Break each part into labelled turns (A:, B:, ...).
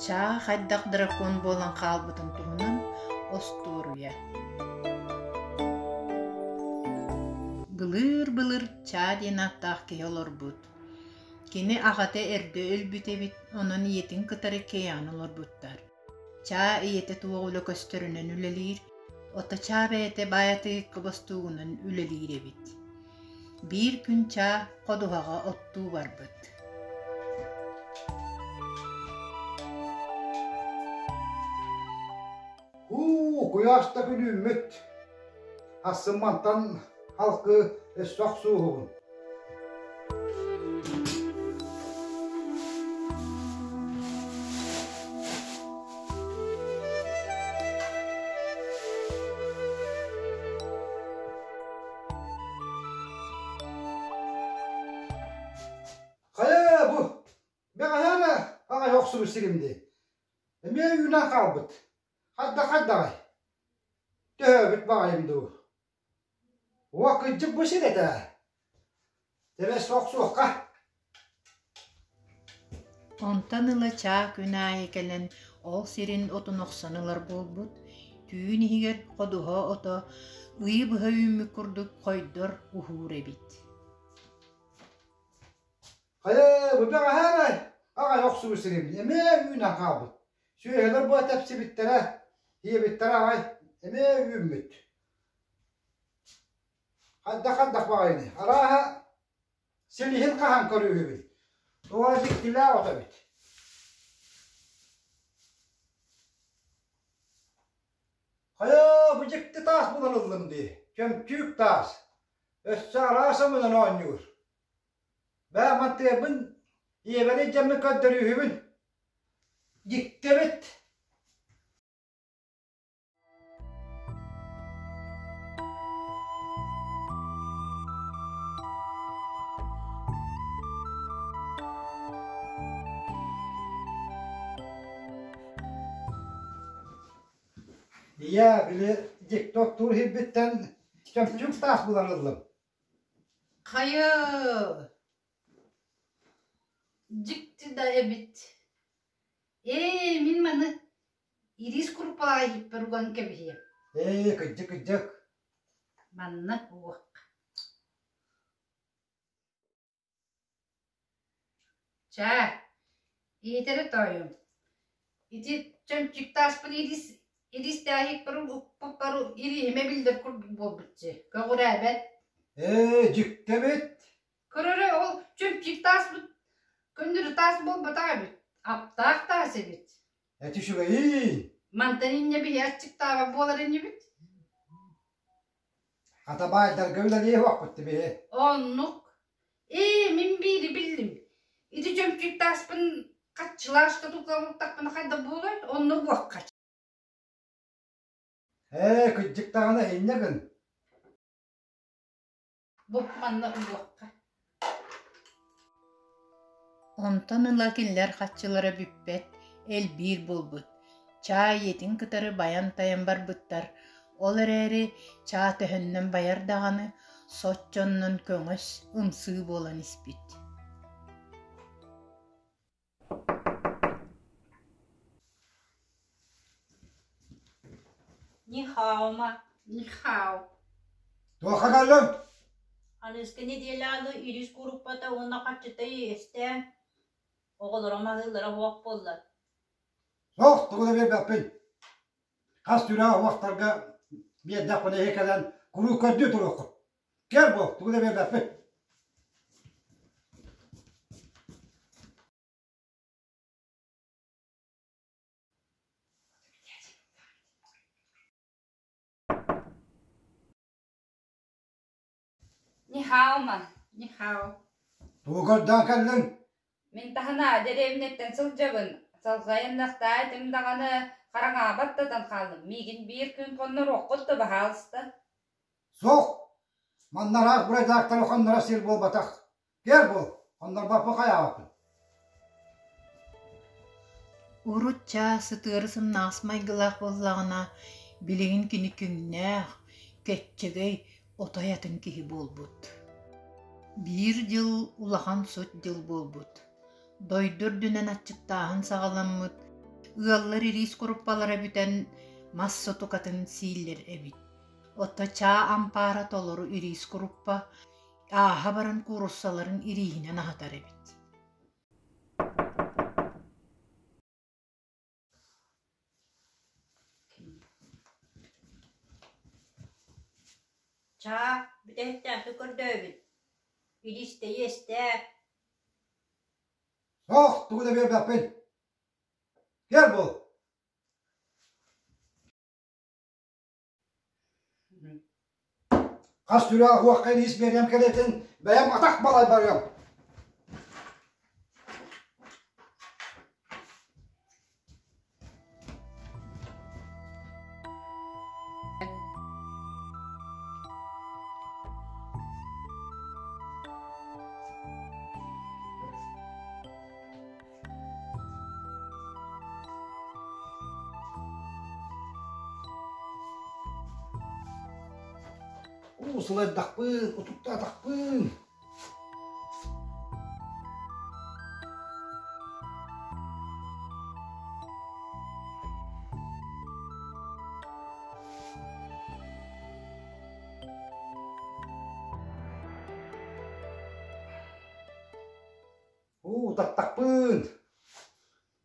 A: Чаа хайдах дракон буолан хаалбытын туһунан остуоруйа. Былыыр-былыр Чаа диэн ааттаах киһи олорбут. Кини аҕата эрдэ өлбүт эбит, онон ийэтин кытары кэйэҕин олорбуттар. Чаа ийэтэ туох үлэ көстөрүнэн үлэлиир, ото Чаа бэйэтэ баай атыыһыкка бостуугунан үлэлиир эбит. Биир күн Чаа ходуһаҕа оттуу барбыт.
B: Һуу, куйаас да күн үүммүт. Ахсын мантан халкы өссө охсууһубун. Хайа бу бэҕэһээ эрэ аҕай охсубут сирим дии. Эмиэ үүнэн хаалбыт. Хайда-хайдаҕай? Төһөөбүт баҕайым дуу? Уо, кырдьык бу сир этэ. Тэбэс охсуохха.
A: Онтон ыла чаа күн аайы кэлэн ол сирин отун охсон ылар буолбут, түүн иһигэр ходуһа ото ыйы быһа үүммүт курдук хойдор уһуур эбит.
B: Хайа, бу бэҕэһээ эрэ аҕай охсубут сирим эмиэ үүнэн хаалбыт. Сүөһүлэр буо тэпсибиттэрэ, ийэбиттэрэ аҕай эмиэ үүммүт. Хайдах-хайдах баҕайыный? Арааһа, силиһин хаһан көрүүһүбүн. Туора дьиктилээх ото эбит. Хайа, бу дьикти таас булан ыллым дии. Чөмчүүк таас. Өссө араас омунан оонньуур. Бээ, мантыабын ийэбэр илдьэммин көрдөрүүһүбүн. Дьикти эбит. Ийээ, били дьикти оттуур иһирбиттэн чөмчүүк таас булан ыллым.
C: Хайа, дьикти да эбит. Ээ, мин маны Ирис куруппалаах иһиппэр уган кэбиһиэм.
B: Ээ, кырдьык-кырдьык.
C: Манна уох. Чаа, иһитэрэ тоойуом. Ити чөмчүк тааспын ирис иристээһикпэр укпуппар ириһимэ биллэр курдук буолбутчу. Көҕүрээбэт.
B: Ээ, дьикти эбит.
C: Көрөрө ол чөмчүк тааспыт көннөрү таас буолбатах эбит. Аптаах таас эбит.
B: Эти үчүгэйий.
C: Мантан инньэ биһи аччыктаабат буолар инибит.
B: Хата баайдарга үлэлиэ уохпут биһи.
C: Оннук. Ээ, мин биири биллим. Ити чөмчүүк тааспын хаччылаашка туталыктахпына хайдах буолуой? Онно уохха.
B: Ээ, кырдьык даҕаны инньэ гын.
C: Бу манна угуохха.
A: Онтон ыла кинилэр хаччылара бүппэт, элбиир буолбут. Чаа ийэтин кытары байан-тайан барбыттар, ол эрээри чаа төһөннөн байар даҕаны, соччоннон көҥөс, ымсыы буолан испит.
D: Нихаома.
C: Нихао.
B: Туохха кэллиҥ?
D: Аныыскы нэдиэлэҕэ ирис куруппата уонна харчыта иэстээн, оҕолоро маһыылара суох буолла.
B: Суох, тугу да биэрбэппин. Хас түрээ уохтарга биэрдэхпинэ иһи кэлэн куруук көрдүү туруоххут. Кэл буол, тугу да биэрбэппин.
D: Нихаома.
C: Нихао.
B: Тугу көрдөөн кэллиҥ?
D: Мин таһынаа дэриэбинэттэн сылдьабын. Салҕайыннахтаа этим даҕаны хараҥаабат да хааллым. Миигин биир күн хонноруоххут да баһаалыста.
B: Суох! Манна араас буруйдаахтары хонноро сир буолбатах. Киэр буол, хоннорбоппун хайаабаппын.
A: Урут чаас сытыары сымнаҕас майгылаах буоллаҕына, билигин кини күннээх, кэччэгэй, отой атын киһи буолбут. Биир дьыл улахан сут дьыл буолбут. Дойду үрдүнэн аччыктааһын саҕаламмыт. Ыаллар ириис куруппалара бүтэн мас сотукатын сииллэр эбит. Ото чаа ампаара толору ириис куруппа, ааһа баран кууруссаларын ирииһинэн аһатар эбит.
E: Чаа, бүтэһиктээхтик көрдөөбүт. Илиистэйиэстээ.
B: Суох, тугу да биэрбэппин. Кэл бул. Хас сүрэҕэ уохха илиис биэриэм кэлиэтин бэйэм атах балай барыам. Уу сылайдахпын, утуктаатахпын. Уу, утаттахпын.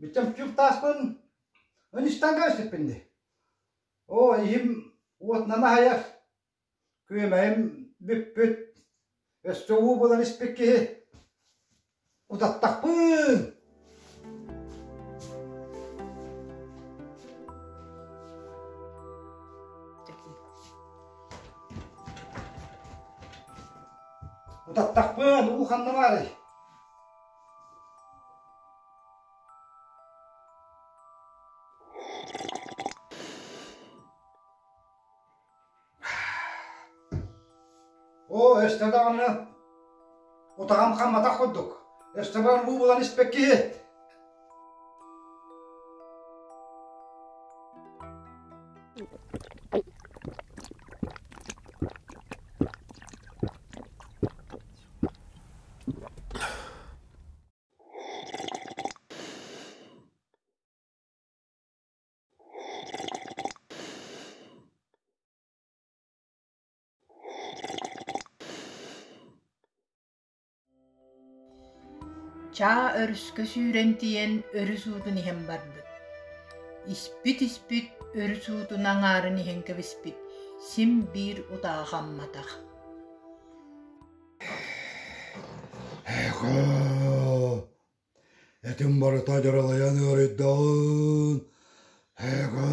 B: Бүттэм чүк тааспын ынистан кэбиспиппин дии. Оо, иһим уотунан аһайар, күөмэйим бүппүт, өссө уу булан испит киһи. Утаттахпын! Утаттахпын, уу ханна баарый? Оо, өстө даҕаны утаҕым хамматах курдук. Өстө баран уу булан испэт киһи.
A: Чаа өрүскэ сүүрэн тиийэн өрүс уутун иһэн барбыт. Испит-испит өрүс уутун аҥаарын иһэн кэбиспит, син биир утааҕа хамматах.
B: Эҕэ, этим барыта дьаралыйан ыарыйдаҕын. Эҕэ,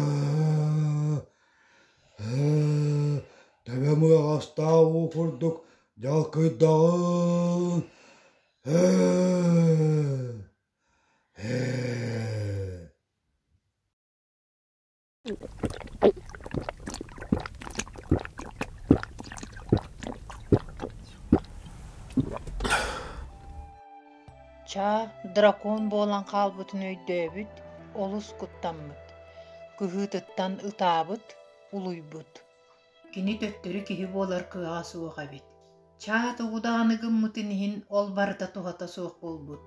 B: төбөм ыаҕастаах уу курдук дьалкыйдаҕын. Ээ,
A: Чаа дракон буолан хаалбытын өйдөөбүт, олус куттаммыт, кыһыытыттан ытаабыт, улуйбут. Кини төттөрү киһи буолар кыаҕа суох эбит. Чаа тугу даҕаны гыммытын иһин ол барыта туһата суох буолбут.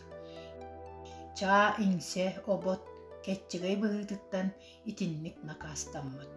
A: Чаа иҥсэ, обот, кэччэгэй быһыытыттан итинник накаастаммыт.